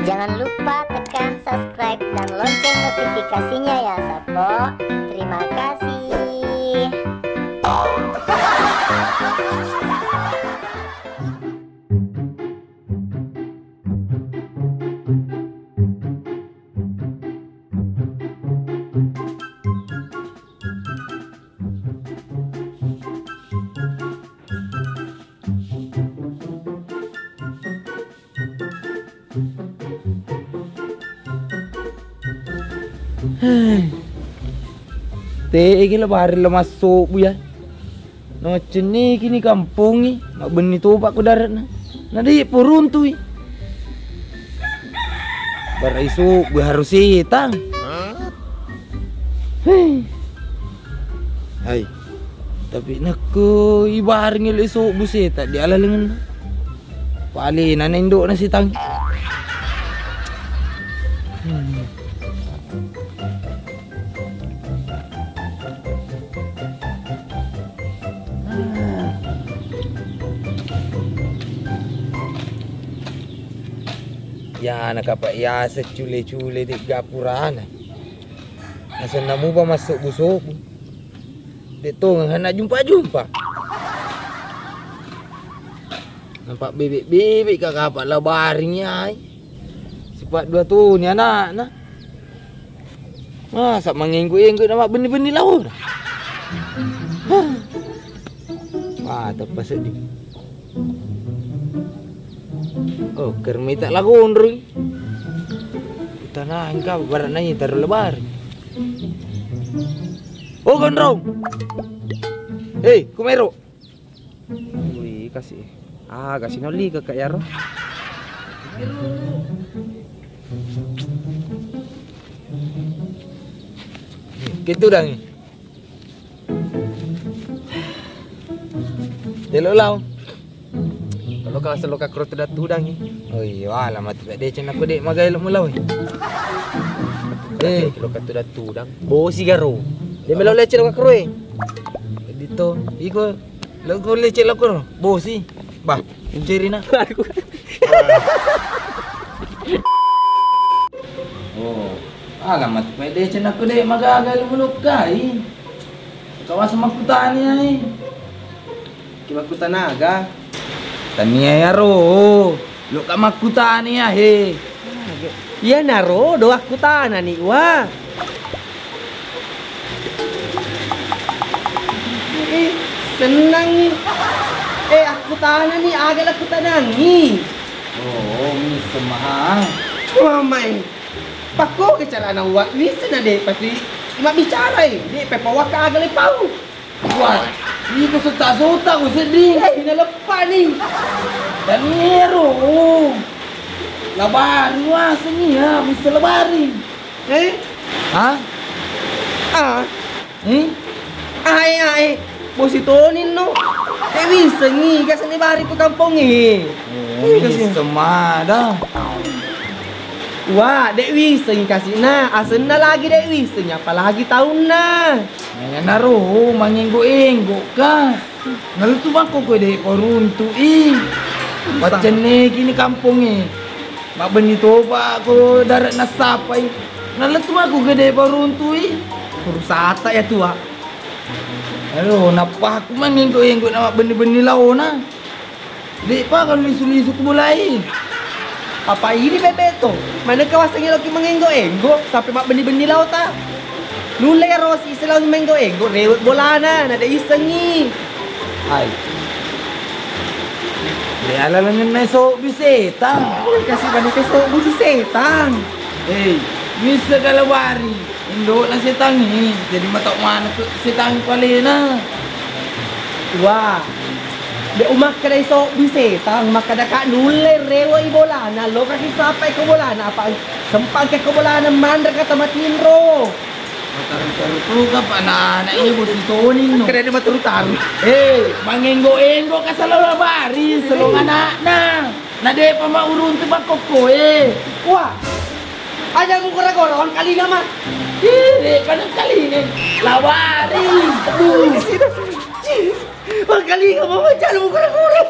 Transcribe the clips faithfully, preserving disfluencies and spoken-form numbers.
Jangan lupa tekan subscribe dan lonceng notifikasinya ya, Sappo. Terima kasih. Hei. Te'e ki la bari la massobbu ya. Noccenni kini kampongngi, mabbenni topa ko dare'na. Na de' poruntui. Bara isobbu harus setang. Hei. Hai. Tapi nakko ibarengngi le sobbu setang di alalengenna. Pale nana indo'na setang. Hmm. Ya, nakapa yaseng cule-cule de' gapurana. Asenna muba massobbu-sobbu. De' tongeng hana jumpa-jumpa. Nampa bebe'-bebe' ka kapa la baring yai. Sipa' dua toni ana'na. Masa mangenggo-enggo na mabbenni-benni laona. Hah. Wah, teppa seddi. Oh, kermita la gondrong. Utanangka bara' nai taro lebar. Oh, gondrong. Hei, kumero. Wih, kasi. Ah, kasi noli ke kak yaro. Gitu dang. Delo lao. Kalau ka selo ka kro tudang-tudang i. Oh iya, ala mati ka deceng aku dek magai lo mulao. Eh, lo ka tudang-tudang. Bosi garo. Dia melo lecet lo ka kro e. Dito, iko lo ko lecet lo kro. Bosi. Bah, cerina. Oh, ala mati ka deceng aku dek magaga lo mulokkai. Kawasa makkutani ai. Ki makkutanaga? Tania yaro, lo ka makkutani ahe. Iyanaro do akkutanani wa. Eh, senangi. Eh, akkutanani aga lakkutanangi. Oh, misseng maha. Mamae. Pakko ke carana wa wisseng na de' pasti mabbicara e. De' pe pawakka aga le pau. Wah, iko sota-sota ko sedding. Eh, ina leppa ni. Dan ero. Labari waseng iya, bisa labari. Eh? Hah? Ah. Eh? Ae, ae. Bosi toni no. Eh, wisengi, kasani bari ko kampongnge. Oh, iya, sih. Semada. Wah, de' wisengi kasina. Asenna lagi de' wisengi, apalagi taunna. Nah, iyanaro mangenggo-enggo ka. Nalettu makko ko de' ko runtu'i. Paccenne'ki ni kampongnge. Mabbenni topa ko dare' nassapai. Nalettu makko ko de' ko runtu'i. Urusata ya tua. Aduh, nappa aku mangenggo-enggo na mabbenni-benni laona. De'pa kalau lisu-lisu ku mulai. Apa ini bebe to? Mana kau aseng eloki mengenggo-enggo sampai mak benni-benni lao ta? Nulle ya rosi selalu mengenggo-enggo rewet bolana, nada isengi. Hai. De' ala lengenna so bi setang. Kasih pada ke so busi setang. Hei, bisa kalau wari. Indo'na setangnge, jadi matau maneng tu setang palena. Wah, de' umakkedai sobbi setang, makkedaka nulle rewe'i bolana, lokasi sapai ko bolana, apa sempangke ko bolana manre kata matinro. Mataru-taru tu ka pa anak-anak ini bosi toning no. Kena dia mataru-taru. Eh, mangenggo-enggo ka selalu bari, selong anakna. Na de'pa mauruntu makkokkoe. Wah. Aja mukura-kura wangkalinga ma. Ih, de'pa nengkalinga. Lawari. Aduh. Wangkalinga ma, aja mukura-kura.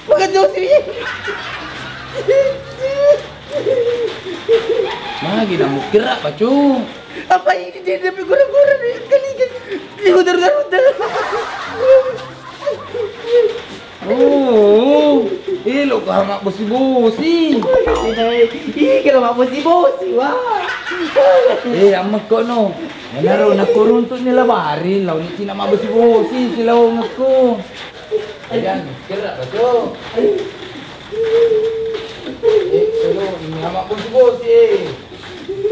Bukan dosi. Ah, gila mukira, Pacu. Apa ini dia, dia gura-gura nih, kali ini. Dia udah, udah, udah. Oh, eh, lo kau mak bosi-bosi. Ih, kalau mak bosi-bosi, wah. Eh, amek kono. Enaro, nakuruntuk ni labari, lau ni cina mak bosi-bosi, si lau ngekko. Ayan, kira, Pacu. Eh, lo, ini mak bosi-bosi, eh.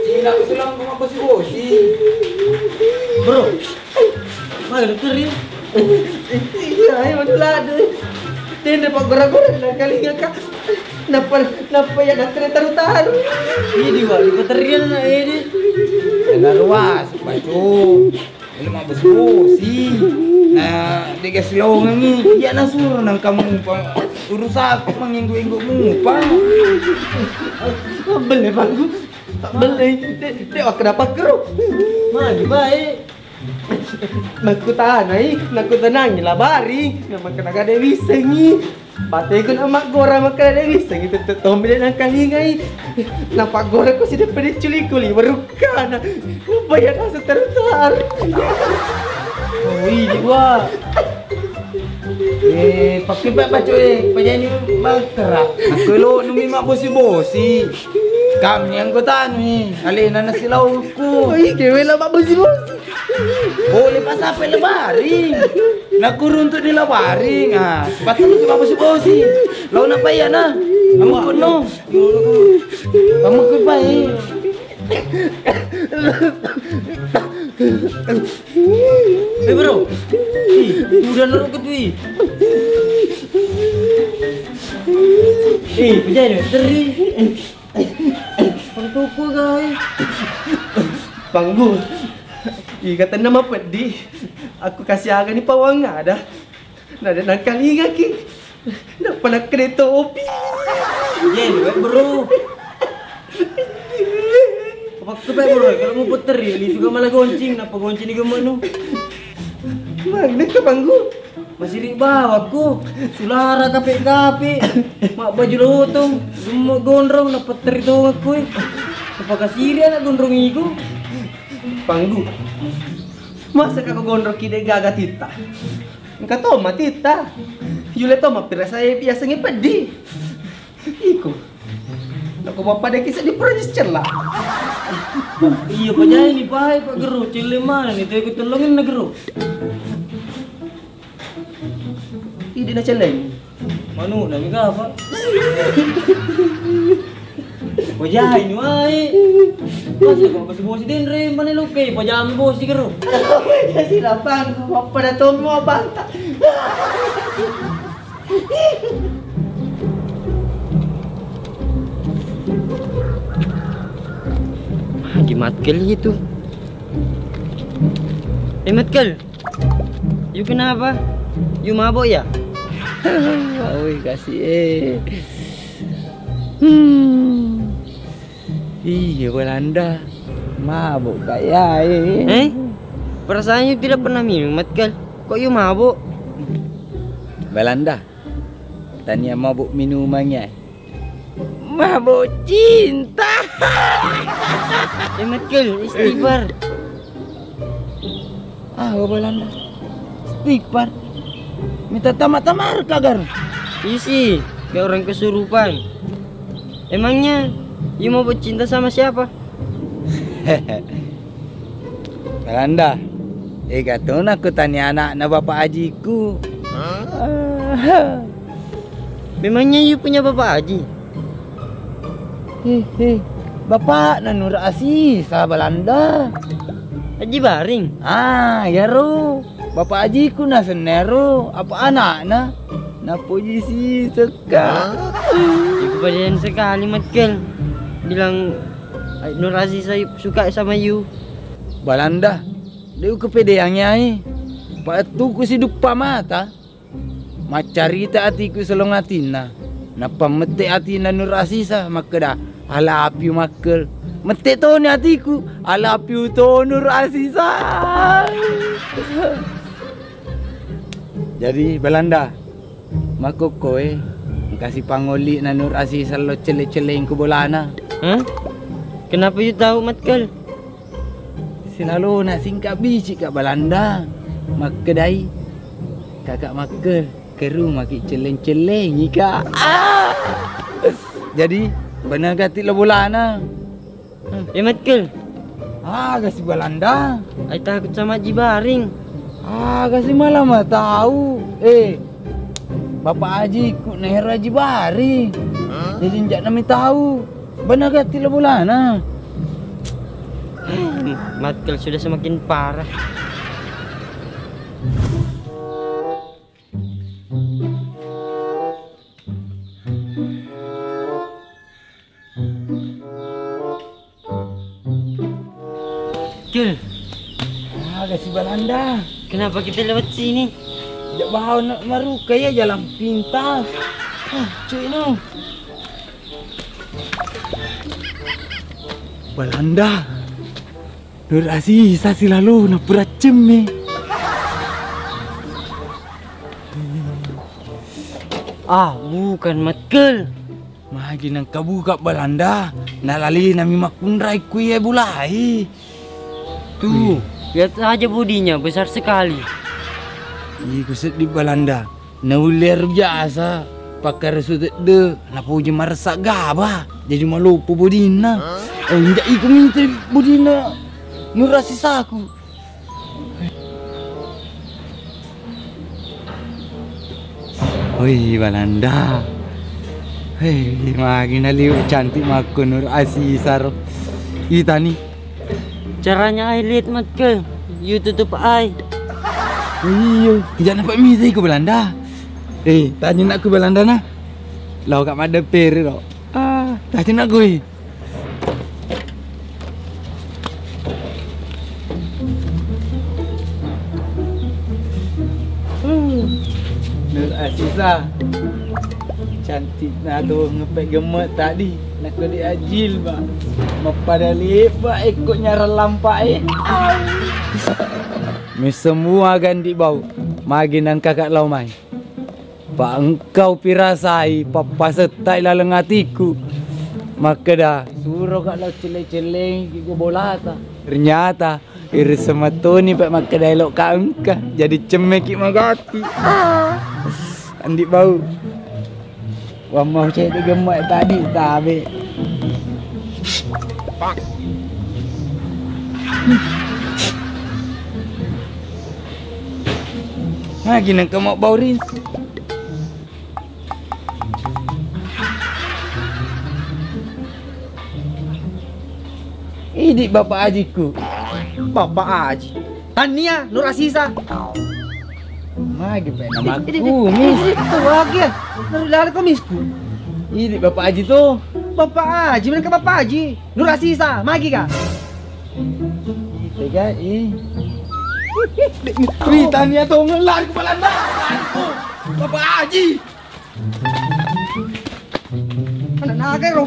Cina usulang ko mabbosi-bosi. Bro, maga dokter ya? Iya, ayo madu lade. Tende pak gora-gora na kalinga ka. Nappa, nappa ya dokter taru-taru. Ini wa, di peterian na ini. Kena ruas, Pacu. Ini mabbosi-bosi. Nah, dia gas lowongan ni. Iya na suruh nang kamu pa. Urus aku menginggu-inggu mupa. Belle, Bang. Belle, de, de, wakkeda pakkero. Magi bae. Nakkutanai, nakkutanangi labari, namakkeda gade wissengi. Bateko namaggora makkeda de wissengi, tette tommi de nakalingai. Napaggora ko sideppe de culi kuli werukkana. Nabaya rasa tertarik. Oh, iya, wah. Eh, pakke pa baco e, pajani makkera. Nakko lo numi mabbosi-bosi. Kami anggota anu e, alena nasi laukku. Oh, iya, wela mabbosi-bosi. Boleh pas apa lebaring. Nakuruntuk di lebaring. Ah, sepatu lu mabbosi-bosi. Lo napa ya na? Kamu kono. Kamu ke bae. Eh, bro. Ih, udah nurut ke tui. Ih, pejai deh, teri. Pertuku, guys. Panggu. Ih, kata nama pedih. Aku kasih aga ni pawang ada. Nada nangkalingaki. Nappa nakkeda topi. Ye, we, bro. Apa kepe, bro? Kalau mau petteri, li suka malah goncing, napa goncing di gemenu? Mang, neka panggu. Masih ri bawakku. Sulara kape-kape. Mak baju lotong, gemuk gondrong, napa petteri tongakku, eh. Apa kasiri anak gondrong iku? Panggu. Masa kau gondrong kide gaga tita? Engka to matitta. Yule to mappirasai biasangnge peddi. Iko. Nako bappa deki seddi pura cella. Iya, pajai ni pahai, Pak Gero. Celle mana ni, teko tellongin na Gero. Idi na celleng. Manu na mega apa? Pajai ni wae. Bosi, bosi, bosi denre, mana lukai, pajami bosi Gero. Kasi lapang, apa dah tomo banta. Di Matkel itu. Eh, Matkel. You kenapa? You mabok ya? Oi, kasih eh. Hmm. Iya, Belanda. Mabok gaya eh. Eh? Perasaan you tidak pernah minum, Matkel. Kok you mabok? Belanda. Tania mabuk minumannya. Mabuk cinta. Eh, Matkel, istighfar. Ah, Belanda. Istighfar. Minta tamat-tamat kagar. Isi, kayak orang kesurupan. Emangnya you mabuk cinta sama siapa? Belanda, ega tona kutani anakna Bapak Ajiku. Memangnya you punya Bapak Aji? Heh, heh. Bapakna Nur Asisa, Belanda. Aji Baring? Ah, iyaro. Bapak Ajiku nasennero, apa anakna? Napoji si seka. Iku padan sekali, Matkel. Bilang Nur Aziz suka sama you. Balanda, de' ukepedeangngi ai. Paettuku siduppa mata. Maccarita atiku selong atinna. Nappa mette atinna Nur Aziza makkeda, "Alapiu makkel." Mette toni atiku, "Alapiu to Nur Aziza." Jadi Balanda, makkokkoe engkasi pangolli na Nur Aziza lo celle-cellengku bolana. Hah? Kenapa yu tahu, Matkel? Silalona singka bicik Kak Balanda. Makkedai, Kakak Makkel, keru maki celleng-cellengi, Kak. Ah! Jadi, bener gati lo bolana? Eh, Matkel. Aga si Balanda? Ai takut sama Jibaring. Aga si malah ma tahu. Eh, Bapak Haji ku nero Haji Bari. Jadi njak nami tahu. Bener gati lo bolana? Matkel sudah semakin parah. Kil. Aga si Balanda? Kenapa kita lewat sini? Tidak bawa nak maruka ya jalan pintas. Ah, cuy no. Balanda. Nur Asisa silalona pura cemme. Ah, bukan, Matkel. Magi nengka buka Balanda, nalalina mi makkunrai ku iye bulai. Tuh, lihat saja bodinya, besar sekali. Ih, ku seddi Balanda. Naulle ero jasa, pakkarasu tedde, napoji maressa gaba, jadi maloppo bodinna. Oh, injak iko minta bodinna Nur Asisaku. Wih, Balanda. Hei, magi naliu cantik makko Nur Asisa ro. Itani. Caranya ai lihat, Matkel. Yu tutup ai. Iya, tidak nampak mita iko Balanda. Eh, tanya nak ku Balanda na. Lau kak madde peri ro. Ah, tanya nak ku. Nur Asisa, cantik na tu ngepek gemek tadi. Nak di ajil ba. Mappada lepa ekko nyarang lampa e. Mi semua gandi bau. Magi nang kakak lau mai. Pa engkau pirasai pappasettai laleng atiku. Makkeda, suroka lao celle-cellengiki go bolata. Ternyata iri semetoni pa makkeda eloka engka. Jadi cemmeki magatti. Ah. Andi bau. Wammau cedde gemmek tadi tabe. Magi nengka mau bau rin. Idi Bapak Ajiku. Bapak Aji. Tania Nur Asisa. Magi pe nama kumis. Itu lagi ya. Naru lari kumisku. Idi Bapak Aji tuh. Bapak Aji, mana ke Bapak Aji? Nur Asisa, magi kah? Tega, ih. Wih, Tania tuh lari ke Balanda. Bapak Aji. Anak naga, bro.